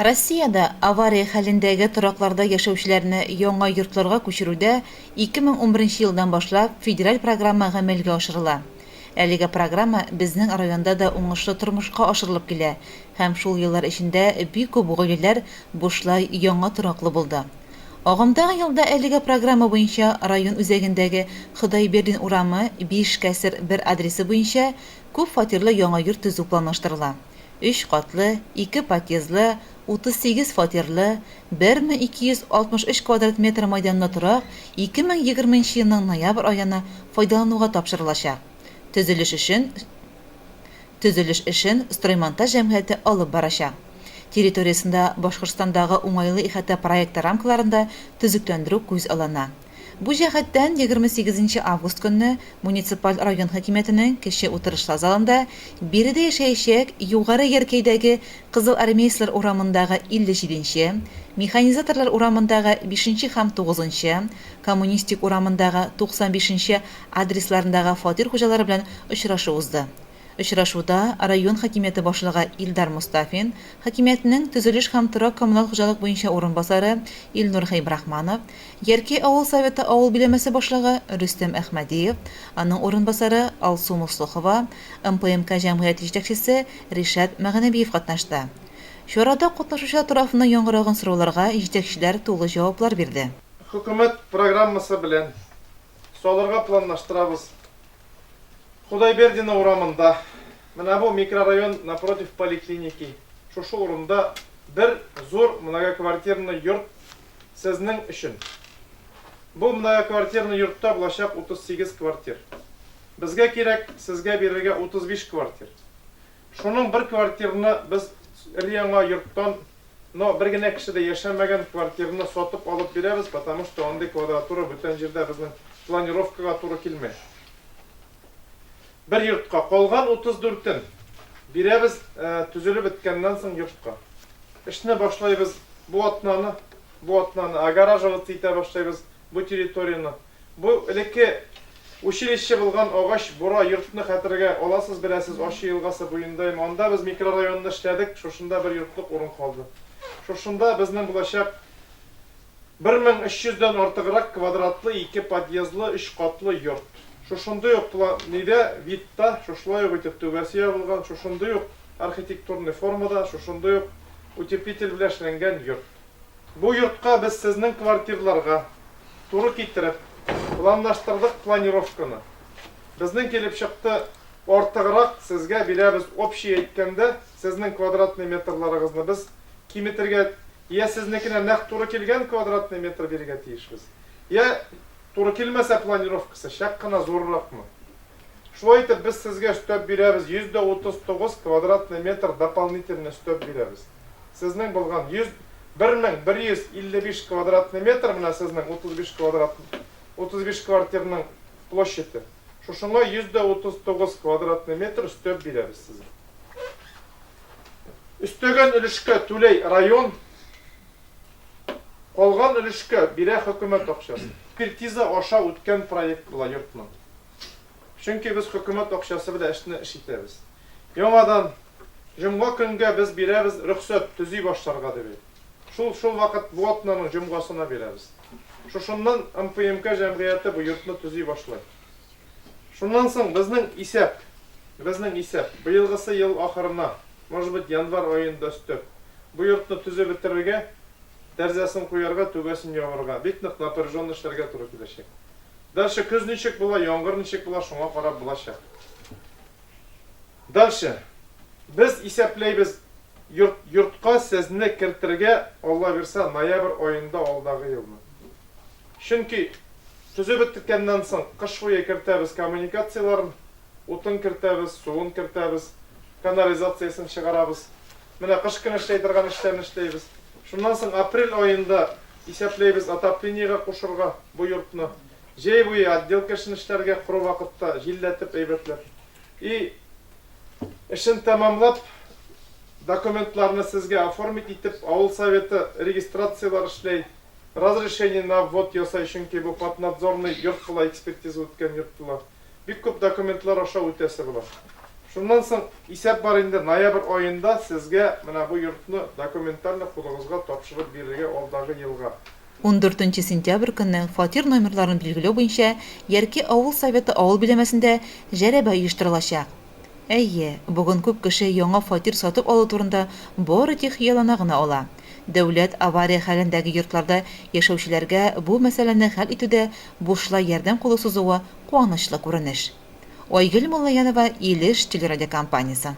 Россиядә авария хәлендәге торакларда яшәүчеләрне яңа йортларга күчерүдә 2011 елдан башлап федераль программа гамәлгә ашырыла. Әлеге программа безнең районда да уңышлы тормышка ашырылып килә һәм шул еллар эчендә бик күп гаиләләр бушлай яңа тораклы булды. Агымдагы елда әлеге программа буенча район үзәгендәге Ходайбердин урамы 5 кәсер 1 адресы буенча күп фатирлы яңа йорт төзү планлаштырыла. Өч катлы, ике подъездлы, 38 фатирлы, 1263 квадрат метр майданлы торак 2020 нче елның ноябрь аена файдалануга тапшырылачак. Төзелеш эшен Төзелеш эшен Строймонтаж җәмгыяте алып барачак. Территориясендә Башкортстандагы уңайлы ихата проекты рамкаларында төзекләндерү күз алана. Бу җәһәттән 28 нче август көнне муниципаль район хакимиятенең кече утырышлар залында биредә яшәячәк Югары Яркәйдәге Кызылармейцлар урамындагы 57 нче, Механизаторлар урамындагы бишенче һәм тугызынчы, Коммунистик урамындагы 95 нче адресларындагы фатир хуҗалары белән очрашу узды. Очрашуда район хакимияте башлыгы Илдар Мостафин, хакимиятнең төзелеш һәм торак-коммуналь хуҗалык буенча урынбасары Илнур Хәйбрахманов, Яркәй авыл Советы авыл биләмәсе башлыгы Рөстәм Әхмәдиев, аның урынбасары Алсу Мослыхова, МПМК җәмгыяте җитәкчесе Ришат Мәгънәбиев катнашты. Чарада катнашучылар тарафыннан яңгыраган сорауларга җитәкчеләр тулы җаваплар бирде. Хөкүмәт программасы белән салырга планлаштырабыз. Худайбердина урамында, менә бу микрорайон напротив поликлиники, шушы урында бер зур многоквартирный йорт сезнең өчен. Бу многоквартирный йортта булачак 38 квартир. Безгә кирәк сезгә бирергә 35 квартир. Шуның бер квартирны без өр-яңа йорттан, но бер генә кеше дә яшәмәгән квартирны сатып алып бирәбез, потому что андый квадратура бүтән җирдә безнең планировкага туры килми. Бер йортка, калган 34-ен бирәбез төзелеп беткәннән соң йортка. Эшне башлайбыз бу атнаны, бу атнаны огораживаться итә башлайбыз бу территорияне. Бу элекке училище булган агач бура йортны хәтергә аласыз, беләсез, Ачы елгасы буенда им. Анда без микрорайонны эшләдек, шушында бер йортлык урын калды. Шушында безнең булачак 1300 дән артыграк квадратлы ике подъездлы өч катлы йорт. Шушындый ук пла нидә, видта, шушылай ук итеп түбәсе ябылган, шушындый ук архитектурный формада, шушындый ук утеплитель белән эшләнгән йорт. Бу йортка без сезнең квартирларга туры китереп планлаштырдык планировканы. Безнең килеп чыкты артыграк сезгә бирәбез общий әйткәндә сезнең квадратный метрларыгызны без киметергә я сезнекенә нәкъ туры килгән квадратный метр бирергә тиешбез, я туры килмәсә планировкасы чак кына зурракмы. Шулай итеп без сезгә өстәп бирәбез 139 квадратный метр дополнительно өстәп бирәбез. Сезнең булган 100 1155 квадратный метр, менә сезнең 35 квадрат, 35 квартирның площаде. Шушыңа 139 квадратный метр өстәп бирәбез сезгә. Өстәгән өлешкә түләй район, калган өлешкә бирә хөкүмәт акчасы. Экспертиза аша үткән проект була йортның. Чөнки без хөкүмәт акчасы белән эшне эш итәбез. Яңадан Җомга көнгә без бирәбез рөхсәт, төзи башларга дип әйт. Шул шул вакыт бу атнаның җомгасына бирәбез. Шушыннан МПМК җәмгыяте бу йортны төзи башлый. Шуннан соң безнең исәп, безнең исәп, быелгысы ел ахырына, может быть, январь аенда өстәп, бу йортны төзеп бетерергә, тәрзәсен куярга, түбәсен ябарга, бик нык напряженно эшләргә туры киләчәк. Дальше көз ничек була, яңгыр ничек була, шуңа карап булачак. Дальше. Без исәпләйбез, йорт, йортка сезне кертергә, Алла бирса, ноябрь аенда алдагы елны. Чөнки төзеп беткәннән соң кыш буе кертәбез коммуникацияләрен, утын кертәбез, суын кертәбез, канализациясен чыгарабыз. Менә кыш көне эшләй торган эшләрне эшләйбез. Шуннан соң апрель аенда исәпләйбез отоплениегә кушырга бу йортны. Җәй буе отделка эшен эшләргә, коры вакытта җилләтеп, әйбәтләп. И эшен тәмамлап, документларны сезгә оформить итеп, авыл советы регистрацияләр эшләй, разрешение на ввод ясай, чөнки бу поднадзорный йорт була, экспертиза үткән йорт була. Бик күп документлар аша үтәсе була. Шуннан соң исәп бар инде, ноябрь аенда сезгә менә бу йортны документально кулыгызга тапшырып бирергә алдагы елга. Ундүртенче сентябрь көнне фатир номерларын билгеләү буенча Ярки авыл Советы авыл биләмәсендә жәрәбә оештырылачак. Әйе, бүген күп кеше яңа фатир сатып алу турында бары тик хыяллана гына ала. Дәүләт авария хәлендәге йортларда яшәүчеләргә бу мәсьәләне хәл итүдә бушлай ярдәм кулы сузуы куанычлы күренеш. Айгөл Муллаянова, Илеш телерадиокомпаниясе.